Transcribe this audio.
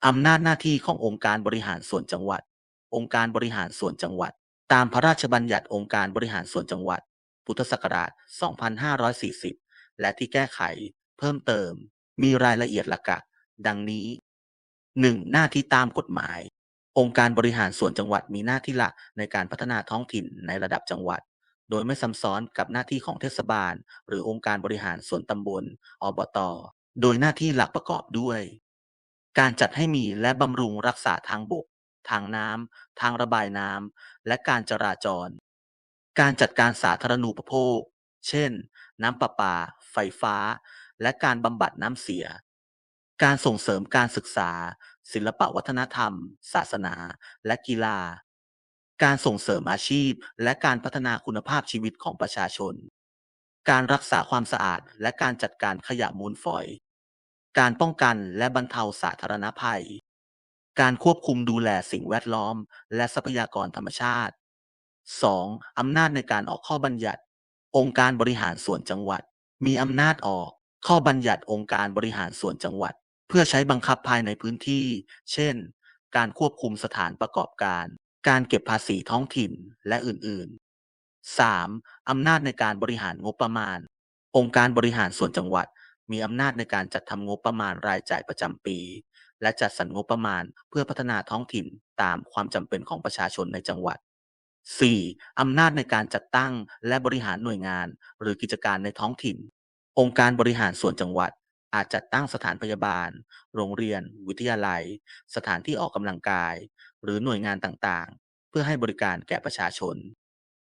ອຳນາດໜ້າທີ່ຂອງອົງການບໍລິຫານສ່ວນຈັງຫວັດ. ອົງການບໍລິຫານສ່ວນຈັງຫວັດ ຕາມພະລາຊະບັນຍັດອົງການບໍລິຫານສ່ວນຈັງຫວັດ ພຸດທະສັກກະລາດ ສອງພັນຫ້າຮ້ອຍສີ່ສິບ ແລະ ທີ່ແກ້ໄຂເພີ່ມເຕີມ ມີລາຍລະອຽດຫຼັກໆ ດັ່ງນີ້. ໜຶ່ງ ໜ້າທີ່ຕາມກົດໝາຍ. ອົງການບໍລິຫານສ່ວນຈັງຫວັດມີໜ້າທີ່ຫຼັກໃນການພັດທະນາທ້ອງຖິ່ນໃນລະດັບຈັງຫວັດ ໂດຍໄມ່ຊ້ຳຊ້ອນກັບໜ້າທີ່ຂອງເທດສະບານ ຫຼື ອົງການບໍລິຫານສ່ວນຕຳບົນ ອບຕ ໂດຍໜ້າທີ່ຫຼັກປະກອບດ້ວຍ ການຈັດໃຫ້ມີ ແລະ ບຳລຸງຮັກສາທາງບົກ, ທາງນ້ຳ, ທາງລະບາຍນ້ຳ ແລະ ການຈະລາຈອນ, ການຈັດການສາທາລະນູປະໂພກ ເຊັ່ນ ນ້ຳປະປາ, ໄຟຟ້າ ແລະ ການບຳບັດນ້ຳເສຍ, ການສົ່ງເສີມການສຶກສາ, ສິລະປະວັດທະນະທຳ, ສາສະໜາ ແລະ ກິລາ, ການສົ່ງເສີມອາຊີບ ແລະ ການພັດທະນາຄຸນນະພາບຊີວິດຂອງປະຊາຊົນ, ການຮັກສາຄວາມສະອາດ ແລະ ການຈັດການຂະຫຍະມູນຝອຍ, ການປ້ອງກັນ ແລະ ບັນເທົາສາທາລະນະໄພ, ການຄວບຄຸມດູແລສິ່ງແວດລ້ອມ ແລະ ຊັບພະຍາກອນທຳມະຊາດ. ສອງ ອຳນາດໃນການອອກຂໍ້ບັນຍັດ. ອົງການບໍລິຫານສ່ວນຈັງຫວັດ ມີອຳນາດອອກຂໍ້ບັນຍັດອົງການບໍລິຫານສ່ວນຈັງຫວັດ ເພື່ອໃຊ້ບັງຄັບພາຍໃນພື້ນທີ່ ເຊັ່ນ ການຄວບຄຸມສະຖານປະກອບການ, ການເກັບພາສີທ້ອງຖິ່ນ ແລະ ອື່ນໆ. ສາມ ອຳນາດໃນການບໍລິຫານງົບປະມານ. ອົງການບໍລິຫານສ່ວນຈັງຫວັດ ມີອຳນາດໃນການຈັດທຳງົບປະມານລາຍຈ່າຍປະຈຳປີ ແລະ ຈັດສັນງົບປະມານເພື່ອພັດທະນາທ້ອງຖິ່ນຕາມຄວາມຈຳເປັນຂອງປະຊາຊົນໃນຈັງຫວັດ. ສີ່ ອຳນາດໃນການຈັດຕັ້ງ ແລະ ບໍລິຫານໜ່ວຍງານ ຫຼື ກິດຈະການໃນທ້ອງຖິ່ນ. ອົງການບໍລິຫານສ່ວນຈັງຫວັດອາດຈັດຕັ້ງສະຖານພະຍາບານ, ໂຮງຮຽນ, ວິທະຍາໄລ, ສະຖານທີ່ອອກກຳລັງກາຍ ຫຼື ໜ່ວຍງານຕ່າງໆ ເພື່ອໃຫ້ບໍລິການແກ່ປະຊາຊົນ.